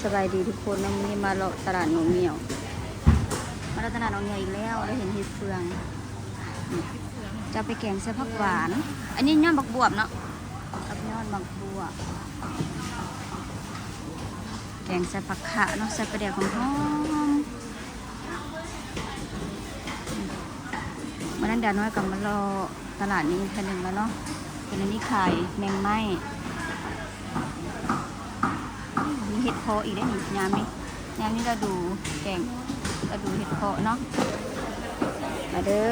ສະບາຍດີທຸກຄົນເນາະ, ມື້ນີ້ມາເລາະຕະຫຼາດໜອງງຽວ, ມາເລາະຕະຫຼາດໜອງງຽວອີກແລ້ວ, ໄດ້ເຫັນເຫັດເຟືອງ. ນີ້ ຈະເອົາໄປແກງໃສ່ຜັກຫວານ. ອັນນີ້ຍອດໝາກບວບເນາະ, ກັບຍອດໝາກບວບ. ແກງໃສ່ຜັກຂະເນາະ, ໃສ່ປາແດກຫອມໆ. ມື້ນັ້ນດານ້ອຍກໍມາເລາະຕະຫຼາດນີ້ເທື່ອໜຶ່ງແລ້ວເນາະ. ເພິ່ນອັນນີ້ຂາຍແມງໄມ້, ມີເຫັດເພາະອີກເດ້ນີ້. ຍາມນີ້ ຍາມນີ້ລະດູແກງ, ລະດູເຫັດເພາະເນາະ. ມາເດີ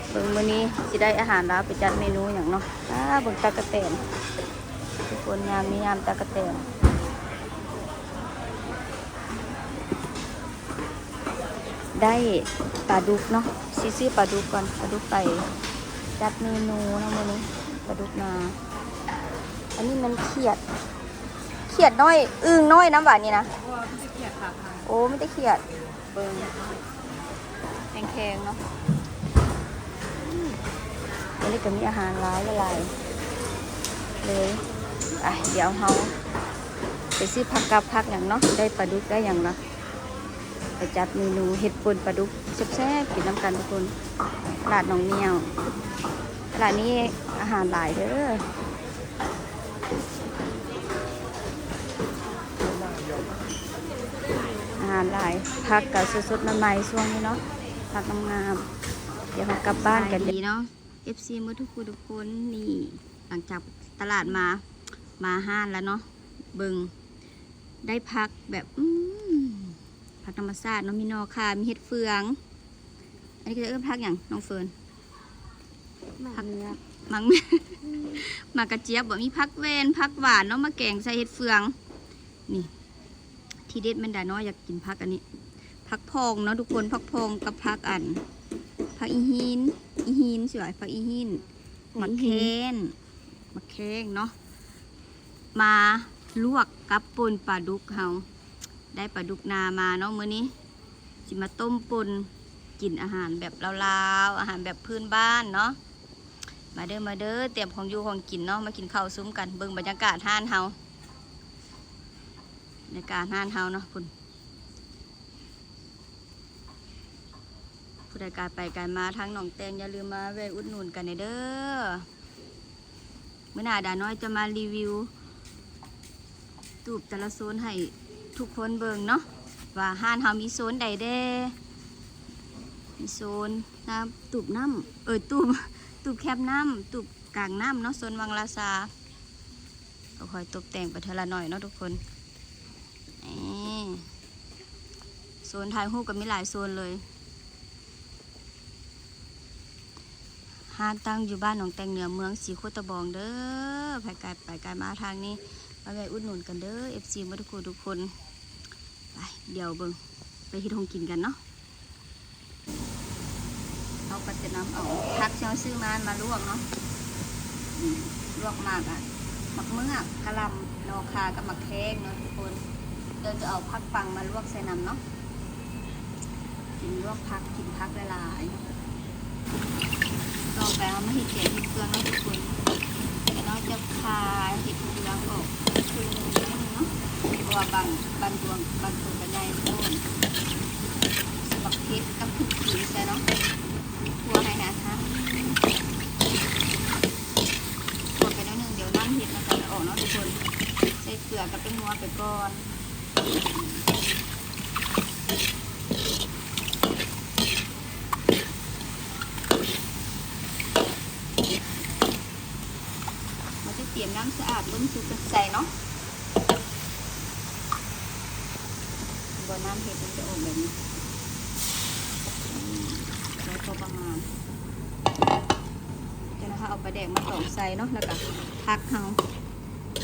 ເບິ່ງມື້ນີ້ຊິໄດ້ອາຫານລາວໄປຈັດເມນູຫຍັງເນາະ. ອ້າ ເບິ່ງຕັກກະແຕນ. ທຸກຄົນ ຍາມນີ້ຍາມຕັກກະແຕນ. ໄດ້ປາດຸກເນາະ, ຊິຊື້ປາດຸກກ່ອນ, ປາດຸກໄປຈັດເມນູເນາະມື້ນີ້. ປາດຸກນາ. ອັນນີ້ມັນຂຽດ, ຂຽດນ້ອຍ, ອຶ່ງນ້ອຍນຳຫວານີ້ນະ. ໂອ້ ມີແຕ່ຂຽດ. ເບິ່ງ ແຂງໆເນາະ. ອືມ ອັນນີ້ກໍມີອາຫານຫຼາຍຫຼາຍເລີຍ. ອ່ະ ດຽວເຮົາໄປຊື້ຜັກກັບຜັກຫຍັງເນາະ, ໄດ້ປາດຸກໄດ້ຫຍັງລະ ໄປຈັດເມນູເຫັດປົ່ນປາດຸກແຊບໆກິນນຳກັນທຸກຄົນ. ຕະຫຼາດໜອງງຽວ, ຕະຫຼາດນີ້ອາຫານຫຼາຍເດີ. ອາຫານຫຼາຍ, ຜັກກະສົດໆໃໝ່ໆຊ່ວງນີ້ເນາະ, ຜັກງາມໆ. ດຽວເຮົາກັບບ້ານກັນເດີເນາະ ເອັຟຊີ ໝົດທຸກຜູ້ທຸກຄົນ. ນີ້ ຫຼັງຈາກຕະຫຼາດມາ, ມາຮ້ານແລ້ວເນາະ. ເບິ່ງ ໄດ້ຜັກແບບ ອືມ ຜັກທຳມະຊາດເນາະ, ມີໜໍ່ຂ່າ ມີເຫັດເຟືອງ. ອັນນີ້ເຂົາເອີ້ນຜັກຫຍັງນ້ອງເຟີນ? ໝາກເງືອກ ໝາກເງືອກ ໝາກກະຈຽບບໍ? ມີຜັກແວ່ນ ຜັກຫວານເນາະ, ມາແກງໃສ່ເຫັດເຟືອງ. ນີ້ ທີເດັດແມ່ນດານ້ອຍຢາກກິນຜັກອັນນີ້ ຜັກຜ່ອງເນາະທຸກຄົນ, ຜັກຜ່ອງກັບຜັກອັນ ຜັກອີຫີນ ອີຫີນຊິວ່າ ຜັກອີຫີນ ໝາກແຄນ ໝາກແຄນເນາະ. ມາລວກກັບປົ່ນປາດຸກເຮົາ. ໄດ້ປາດຸກນາມາເນາະມື້ນີ້, ຊິມາຕົ້ມປົ່ນກິນອາຫານແບບລາວໆ, ອາຫານແບບພື້ນບ້ານເນາະ. ມາເດີ ມາເດີ ຕຽມຂອງຢູ່ຂອງກິນເນາະ, ມາກິນເຂົ້າຊຸມກັນ. ເບິ່ງບັນຍາກາດຮ້ານເຮົາ, ບັນຍາກາດຮ້ານເຮົາເນາະ. ພຸ້ນ ຜູ້ໃດກາຍໄປກາຍມາທາງໜອງແຕງ ຢ່າລືມມາແວ່ອຸດໜູນກັນແດ່ເດີ. ມື້ໜ້າດານ້ອຍຈະມາຣີວິວຕູບແຕ່ລະໂຊນໃຫ້ທຸກຄົນເບິ່ງເນາະ ວ່າຮ້ານເຮົາມີໂຊນໃດແດ່. ມີໂຊນນ້ຳ ຕູບນ້ຳ ເອີຍ ຕູບ ຕູບແຄມນ້ຳ ຕູບກາງນ້ຳເນາະ, ໂຊນວັງລາຊາ. ກໍຄ່ອຍຕົບແຕ່ງໄປເທື່ອລະໜ້ອຍເນາະທຸກຄົນ. ນີ້ ໂຊນຖ່າຍຮູບກໍມີຫຼາຍໂຊນເລີຍ. ຮ້ານຕັ້ງຢູ່ບ້ານໜອງແຕງເໜືອ ເມືອງສີໂຄດຕະບອງເດີ. ໃຜກາຍໄປກາຍມາທາງນີ້ ມາແວ່ອຸດໜູນກັນເດີ ເອັຟຊີ ໝົດທຸກຜູ້ທຸກຄົນ. ໄປ ດຽວເບິ່ງ ໄປເຮັດຂອງກິນກັນເນາະ. ເຮົາກໍຈະນຳເອົາຜັກທີ່ເຮົາຊື້ມາ ມາລວກເນາະ. ອືມ ລວກໝາກ ອະ ໝາກເມືອກ ກະຫຼ່ຳ ໜໍ່ຂ່າ ກັບໝາກແຄນເນາະທຸກຄົນ. ດຽວຈະເອົາຜັກປັງມາລວກໃສ່ນຳເນາະ. ກິນລວກຜັກ ກິນຜັກຫຼາຍໆ. ຕໍ່ໄປເຮົາມາເຮັດແກງເຫັດເຟືອງເນາະທຸກຄົນ. ດານ້ອຍຈະຜ່າເຫັດເຟືອງອອກເຄິ່ງໜຶ່ງເນາະ ເພາະວ່າບາງ ບາງດວງ ບາງໂຕກໍໃຫຍ່ໂພດ. ໃສ່ບັກເຜັດກັບພຣິກຂີງໃສ່ເນາະ. ຂົ້ວໃຫ້ຫາທາງ ຂົ້ວໄປໜ້ອຍໜຶ່ງ ດຽວນ້ຳເຫັດມັນຈະອອກເນາະທຸກຄົນ. ໃສ່ເກືອກັບແປ້ງນົວໄປກ່ອນ. ເຮົາຈະຕຽມນ້ຳສະອາດຕົ້ມສຸກກັນໃສ່ເນາະ. ບໍ່ ນ້ຳເຫັດມັນຈະອອກແບບນີ້ ອືມ ໄດ້ພໍປະມານ. ຈາກນັ້ນເຮົາເອົາປາແດກມາຕອງໃສ່ເນາະ ແລ້ວກະຜັກເຮົາ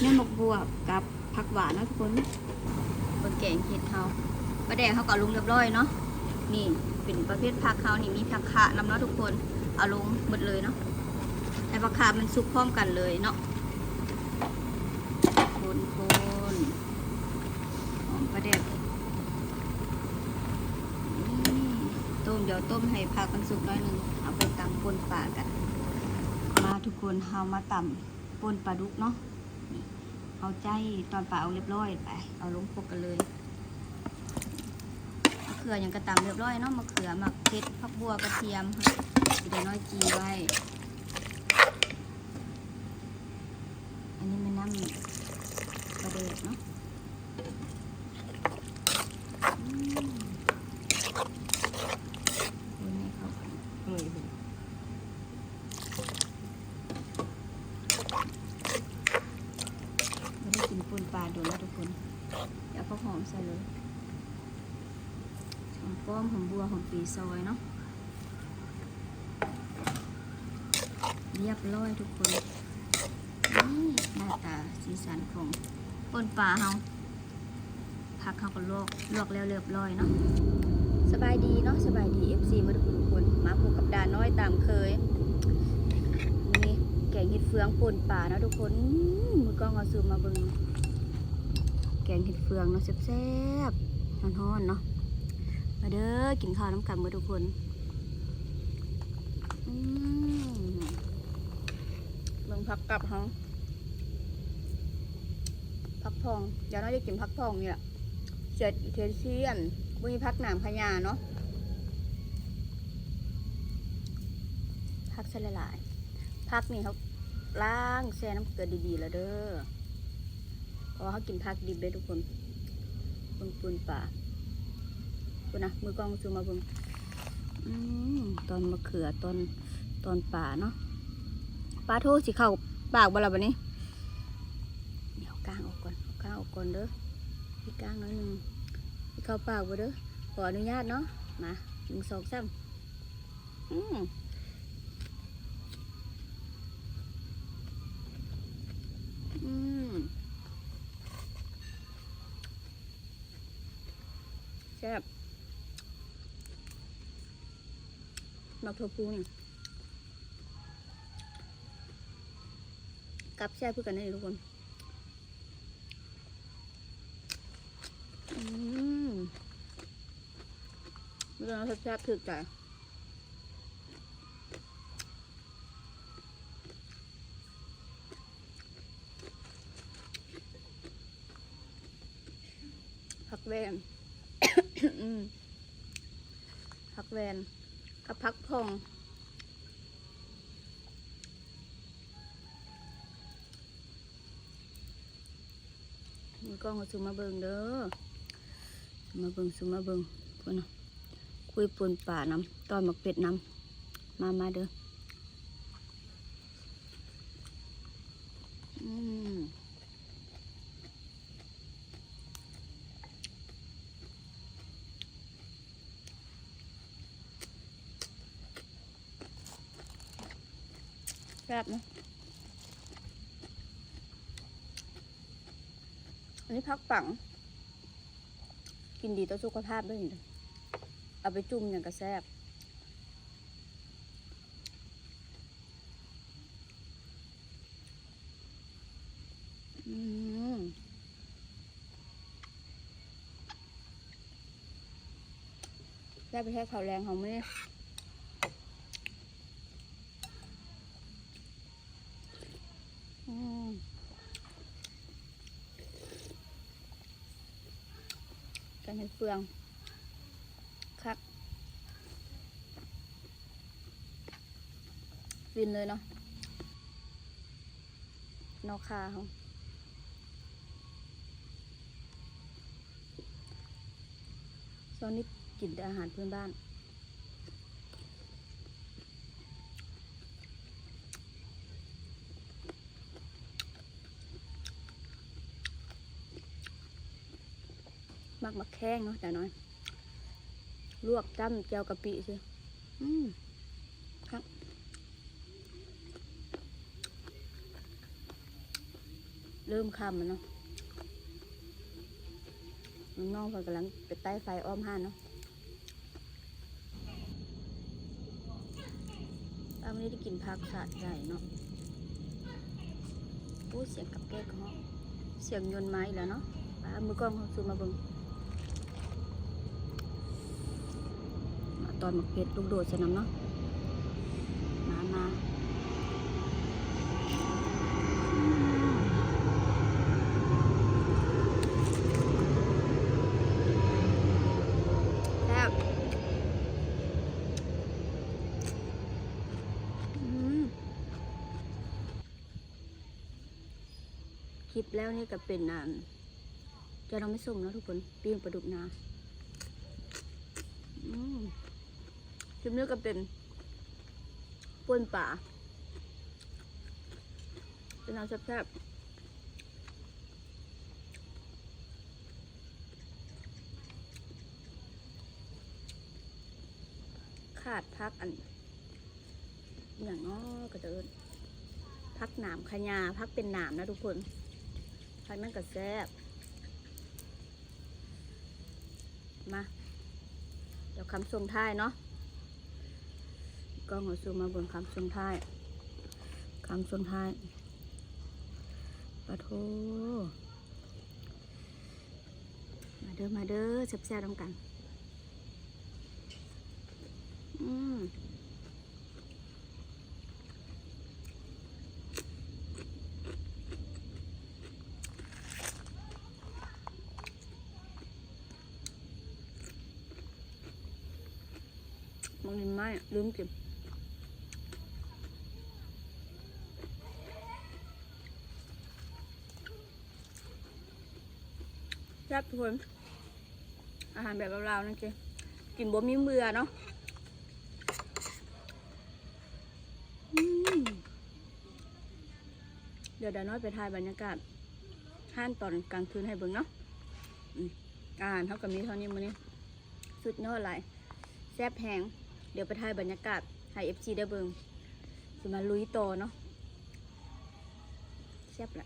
ຍອດໝາກບວບກັບ ຜັກຫວານເນາະທຸກຄົນ. ເບິ່ງແກງເຫັດເຮົາ ປາແດກເຮົາກໍເອົາລົງຮຽບຮ້ອຍເນາະ. ນີ້ເປັນປະເພດຜັກເຮົານີ້ ມີຜັກຂະນຳເນາະທຸກຄົນ ເອົາລົງໝົດເລີຍເນາະ ໃຫ້ຜັກຂະມັນສຸກພ້ອມກັນເລີຍເນາະ. ຄົນໆ ຫອມປາແດກ. ນີ້ ຕົ້ມ ດຽວຕົ້ມໃຫ້ຜັກມັນສຸກໜ້ອຍໜຶ່ງ ເອົາໄປຕຳປົ່ນປາກັນ. ມາທຸກຄົນ ເຮົາມາຕຳ ປົ່ນປາດຸກເນາະ. ນີ້ ເອົາໃຈຕອນປາອອກລຽບລ້ອຍ ໄປ ເອົາລົງຄົກກັນເລີຍ. ມະເຂືອຫຍັງກະຕຳລຽບລ້ອຍເນາະ ມະເຂືອ ໝາກເຜັດ ຜັກບົ່ວ ກະທຽມ ຊິໄດ້ນ້ອຍຈີ່ໄວ້. ອັນນີ້ແມ່ນນ້ຳປາແດກເນາະ. ອືມ ຄົນໃຫ້ເຂົ້າກັນ ເອີຍ ບໍ່ໄດ້ກິນປົ່ນປາດົນແລ້ວທຸກຄົນ. ເອົາຜັກຫອມໃສ່ເລີຍ ຫອມປ້ອມ ຫອມບົ່ວ ຫອມປີຊອຍເນາະ. ລຽບລ້ອຍທຸກຄົນ ນີ້ໜ້າຕາສີສັນຂອງປົ່ນປາເຮົາ. ຜັກເຮົາກໍລວກ ລວກແລ້ວລຽບລ້ອຍເນາະ. ສະບາຍດີເນາະ ສະບາຍດີ ເອັຟຊີ ໝົດທຸກຄົນ ມາພົບກັບດານ້ອຍຕາມເຄີຍ. ນີ້ແກງເຫັດເຟືອງປົ່ນປາເນາະທຸກຄົນ. ອືມ ມືກ້ອງເຮົາຊູມມາເບິ່ງ ແກງເຫັດເຟືອງເນາະ ແຊບໆ ຮ້ອນໆ ເນາະ. ມາເດີ ກິນເຂົ້ານຳກັນເບິດທຸກຄົນ. ອືມ ເບິ່ງຜັກກັບເຮົາ ຜັກຜ່ອງ ຢ່າງໜ້ອຍໄດ້ກິນຜັກຜ່ອງນີ້ແຫຼະ. ເສຍເທເຊຍນ ບໍ່ມີຜັກໜາມຂະຫຍາເນາະ ຜັກໃສ່ຫຼາຍໆ. ຜັກນີ້ເຮົາລ້າງແຊ່ນ້ຳເກືອດີໆ ແລ້ວເດີ ເພາະວ່າເຮົາກິນຜັກດິບເດ້ທຸກຄົນ. ເບິ່ງປົ່ນປາ ພຸ້ນນະ ມືກ້ອງຊູມມາເບິ່ງ. ອືມ ຕອນມະເຂືອ ຕອນ ຕອນປາເນາະ. ປາໂທ ຊິເຂົ້າປາກບໍ່ລະບາດນີ້? ເອົາກ້າງອອກກ່ອນ ເອົາກ້າງອອກກ່ອນເດີ ມີກ້າງໜ້ອຍໜຶ່ງ. ຊິເຂົ້າປາກບໍ່ເດີ? ຂໍອະນຸຍາດເນາະ. ມາ ໜຶ່ງ ສອງ ສາມ. ອືມ ອືມ ແຊບ ໝາກຖົ່ວພູນີ້ ກັບແຊບຄືກັນເດ້ທຸກຄົນ. ອືມ ມີແຕ່ແນວແຊບໆ ຖືກໃຈ. ຜັກແວ່ນ ອືມ ຜັກແວ່ນກັບຜັກຜ່ອງ. ມີກ້ອງກໍຊູມມາເບິ່ງເດີ ມາເບິ່ງ ຊູມມາເບິ່ງ ພຸ້ນນະ ຄຸຍປົ່ນປານຳ ຕ້ອນໝາກເຜັດນຳ ມາ ມາເດີ. ອືມ ແຊບເນາະ ອັນນີ້ຜັກປັງ ກິນດີຕໍ່ສຸຂະພາບເດ້ ເອົາໄປຈຸ່ມຫຍັງກໍແຊບ. ອືມ ແຊບແທ້ ເຂົ້າແລງເຮົາມື້ນີ້. ອືມ ແກງເຫັດເຟືອງ ຄັກ ຟິນເລີຍເນາະ ນອກຂ່າເຮົາ. ຊ່ວງນີ້ກິນແຕ່ອາຫານພື້ນບ້ານ. ໝາກ ໝາກແຂ້ງເນາະ ດານ້ອຍ ລວກຈ້ຳແຈ່ວກະປິຊື່ ອືມ ຄັກ. ເລີ່ມຄ່ຳແລ້ວເນາະ ນ້ອງໆເພິ່ນກຳລັງໄປໄຕ້ໄຟອ້ອມຮ້ານເນາະ. ອ້າ ມື້ນີ້ໄດ້ກິນຜັກສະໃຈເນາະ. ໂອ້ ສຽງກັບແກ້ກະເຫາະ ສຽງຍົນມາອີກແລ້ວເນາະ. ປ້າ ມືກ້ອງເຮົາຊູມມາເບິ່ງ ມາຕອນໝາກເຜັດລູກໂດດໃສ່ນຳເນາະ. ມາ ມາ ອືມ ອືມ ແລ້ວນີ້ກໍເປັນ ອັນ ແຈ່ວໜໍ່ໄມ້ສົ້ມເນາະທຸກຄົນ ປີ້ງປາດຸກນາ. ອືມ ຄລິບນີ້ກໍເປັນປົ່ນປາ ເປັນແນວແຊບໆ. ຂາດຜັກອັນ ອີ່ຫຍັງເນາະ ເຂົາເຈົ້າເອີ້ນ ຜັກໜາມຂະຫຍ້າ ຜັກເປັນໜາມນະທຸກຄົນ. ຜັກນັ້ນກໍແຊບ. ມາ ດຽວຄຳຊົງທ້າຍເນາະ ກ້ອງເຮົາຊູມມາເບິ່ງຄຳຊົງທ້າຍ ຄຳຊົງທ້າຍ. ປາໂທ ມາເດີ ມາເດີ ແຊບໆນຳກັນ. ອືມ ມັນມີໄມ້ ລືມກິນ. ແຊບທຸກຄົນ ອາຫານແບບລາວໆ ນັ້ນຊິກິນບໍ່ມີເບື່ອເນາະ. ອືມ ດຽວດານ້ອຍໄປຖ່າຍບັນຍາກາດຮ້ານຕອນກາງຄືນໃຫ້ເບິ່ງເນາະ. ອືມ ອາຫານເຮົາກໍມີເທົ່ານີ້ມື້ນີ້ ສຸດຍອດຫຼາຍ ແຊບແຮງ. ດຽວໄປຖ່າຍບັນຍາກາດໃຫ້ເອັຟຊີໄດ້ເບິ່ງ ຊິມາລຸຍຕໍ່ເນາະ. ແຊບລະ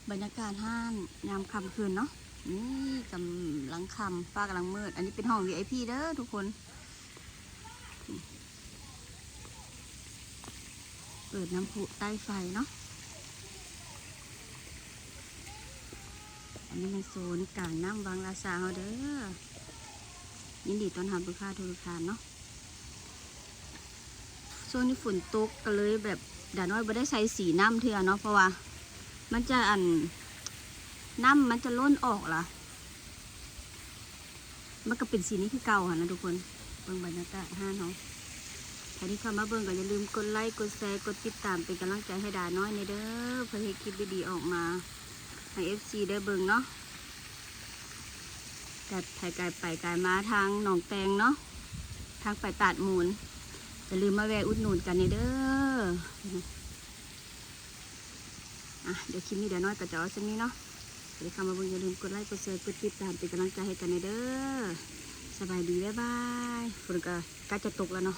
ບັນຍາກາດຮ້ານຍາມຄ່ຳຄືນເນາະ. ນີ້ກຳລັງຄ່ຳ ຟ້າກຳລັງມືດ. ອັນນີ້ເປັນຫ້ອງວີໄອພີເດີທຸກຄົນ. ເປີດນ້ຳພຸໃຕ້ໄຟເນາະ. ອັນນີ້ແມ່ນໂຊນກາງນ້ຳວັງລາຊາເຮົາເດີ ຍິນດີຕ້ອນຮັບລູກຄ້າທຸກໆທ່ານເນາະ. ຊ່ວງນີ້ຝົນຕົກກໍເລີຍແບບ ດານ້ອຍບໍ່ໄດ້ໃສ່ສີນ້ຳເທື່ອເນາະ ເພາະວ່າມັນຈະ ອັນ ນ້ຳມັນຈະລົ້ນອອກລະ ມັນກໍເປັນສີນີ້ຄືເກົ່າຫັ້ນນະທຸກຄົນ. ເບິ່ງບັນຍາກາດຮ້ານເຮົາ ໃຜທີ່ເຂົ້າມາເບິ່ງກໍຢ່າລືມກົດໄລ ກົດແຊ ກົດຕິດຕາມເປັນກຳລັງໃຈໃຫ້ດານ້ອຍແດ່ເດີ ເພື່ອເຮັດຄລິບດີໆອອກມາໃຫ້ເອັຟຊີໄດ້ເບິ່ງເນາະ. ກັບໃຜກາຍໄປກາຍມາທາງໜອງແຕງເນາະ ທາງໄປຕາດມູນ ຢ່າລືມມາແວ່ອຸດໜູນກັນແດ່ເດີ. ອ່ະ ດຽວຄລິບນີ້ດານ້ອຍກໍຈະເອົາສ່ຳນີ້ເນາະ. ໃຜທີ່ເຂົ້າມາເບິ່ງຢ່າລືມກົດໄລ ກົດແຊ ກົດຕິດຕາມເປັນກຳລັງໃຈໃຫ້ກັນແດ່ເດີ. ສະບາຍດີ ບາຍບາຍ. ຝົນກໍໃກ້ຈະຕົກແລ້ວເນາະ.